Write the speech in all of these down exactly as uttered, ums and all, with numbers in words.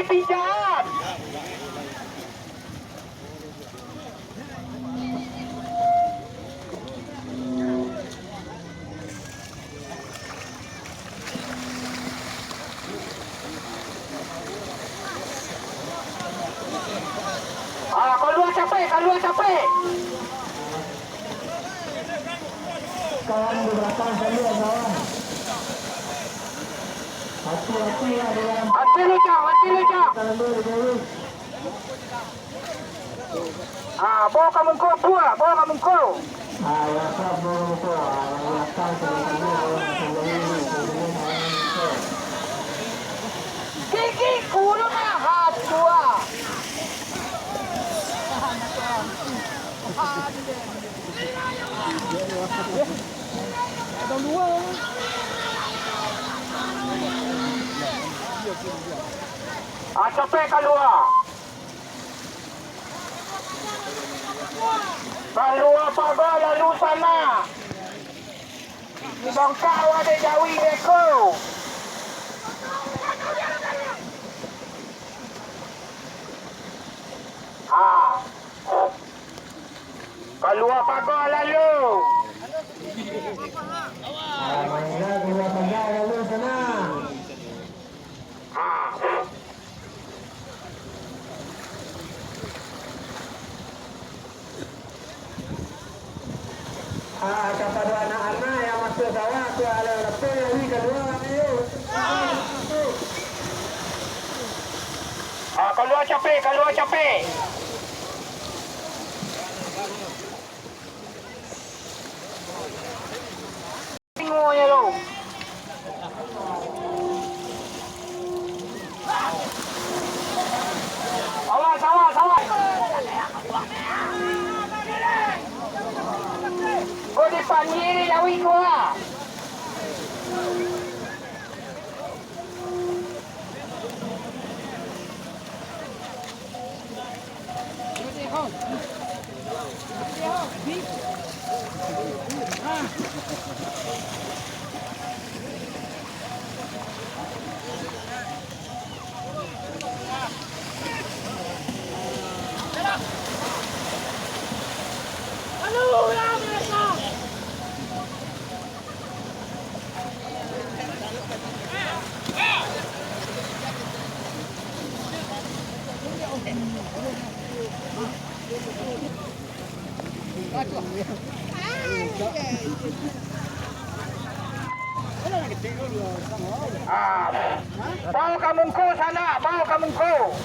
Pisan. Ah, kalua capek, kalua capek. Kawan di belakang kalian, kawan. Hati-hati lah di dalam. Hati lu, Cang, hati lu, Cang. Kawan dia, dia. Ah, bawa ka mungko, buah, bawa ka mungko. Ah, ya, Kak, bawa ka mungko. Ah, yang belakang, sebelah kiri, bawa ka sebelah kiri, sebelah kiri, bawa ka mungko. Gigi kurung, ah, hatua. Ah, capek kalua. Kalua paga lalu sana. Dibangkau adek jawi beko. Ah. Kalua paga lalu. Ah, mainlah kalua paga lalu sana. Ah. Ah, kapado anak-anak yang masuak sawah, tu alah lapeh, wi, kalua, ayo. Ah, kalua capek, kalua capek. Tengoknyo tu. Awas, awas, awas. Kau dipanggil jawi kau, ah. Ah, bawa ka mungko sanak, bawa ka mungko.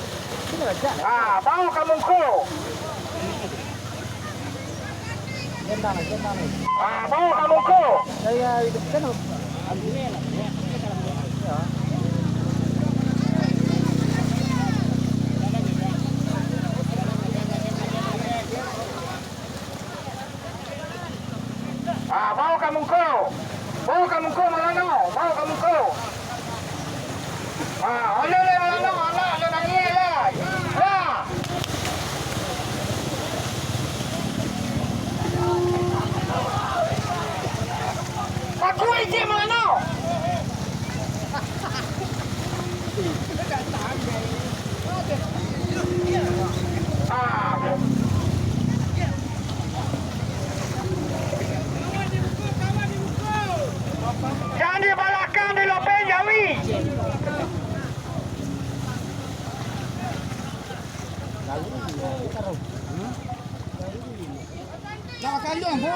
Ah, bawa ka mungko. Ah, bawa ka mungko. Ah, bawa ka mungko. Bawa ka mungko, Malano. Bawa ka mungko. Ah, alah, alah, Malano, alah, alah, nangih, alah. Lah. Aku ijin, Malano. Jan di balakang, di lopeng jawi. Nak makan dong, Bu.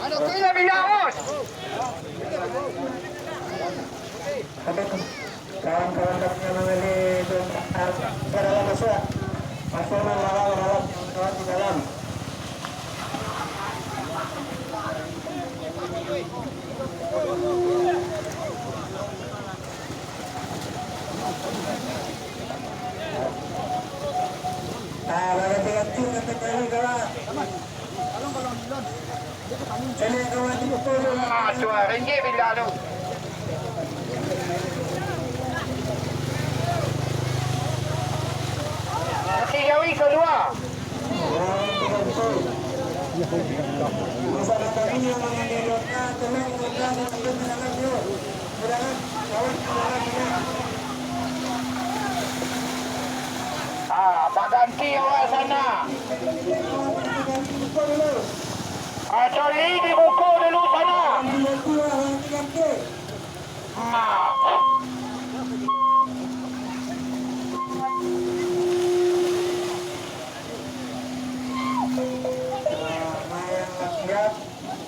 Ado kena bina, Bos. Kawan-kawan kami yang memilih itu, ah, ke dalam masuk. Masuk dalam, dalam, kawan di dalam. Ah, baganti-ganti, ganti-ganti, kawan. Caliak kawan di pukul. Ah, dua ringgit bila tu. Masih jawi kalua. Bisa datang ini yang mengambil. Ah, baganti awak sana. Ah, cari di muka dulu sana. Ah.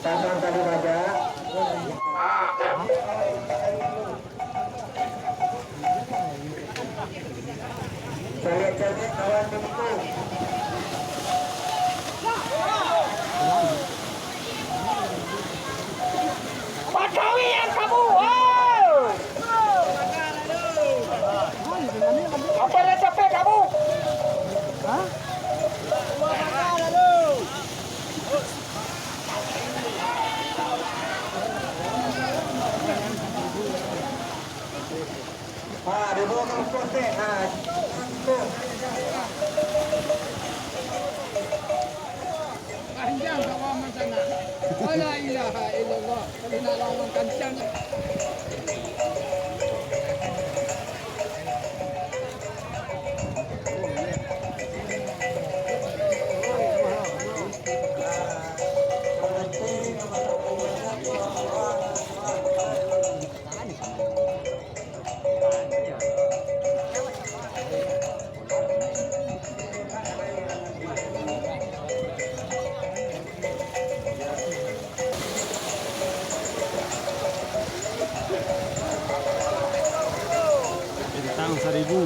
Pasang tali baja. Caliak-caliak kawan di muko. Bacawian kamu, oh! Apa lah capek kamu? Hah? Ha, dibawa ka lukun teh. Ha, lukun. Panjang sawah masanak. La ilaha illallah. Kalau nak lawan kancang. Bintang Saribu.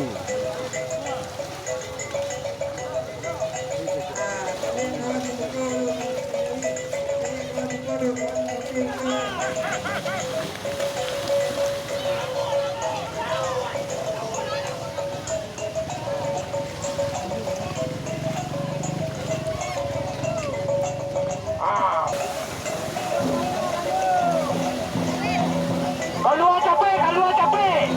Kalua capek, kalua capek.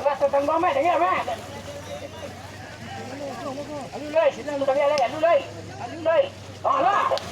Alah, tatangguang, Mek, danga, Mek. Alu, lai, sinan, danga, lai, alu, lai. Alu, lai. Alah.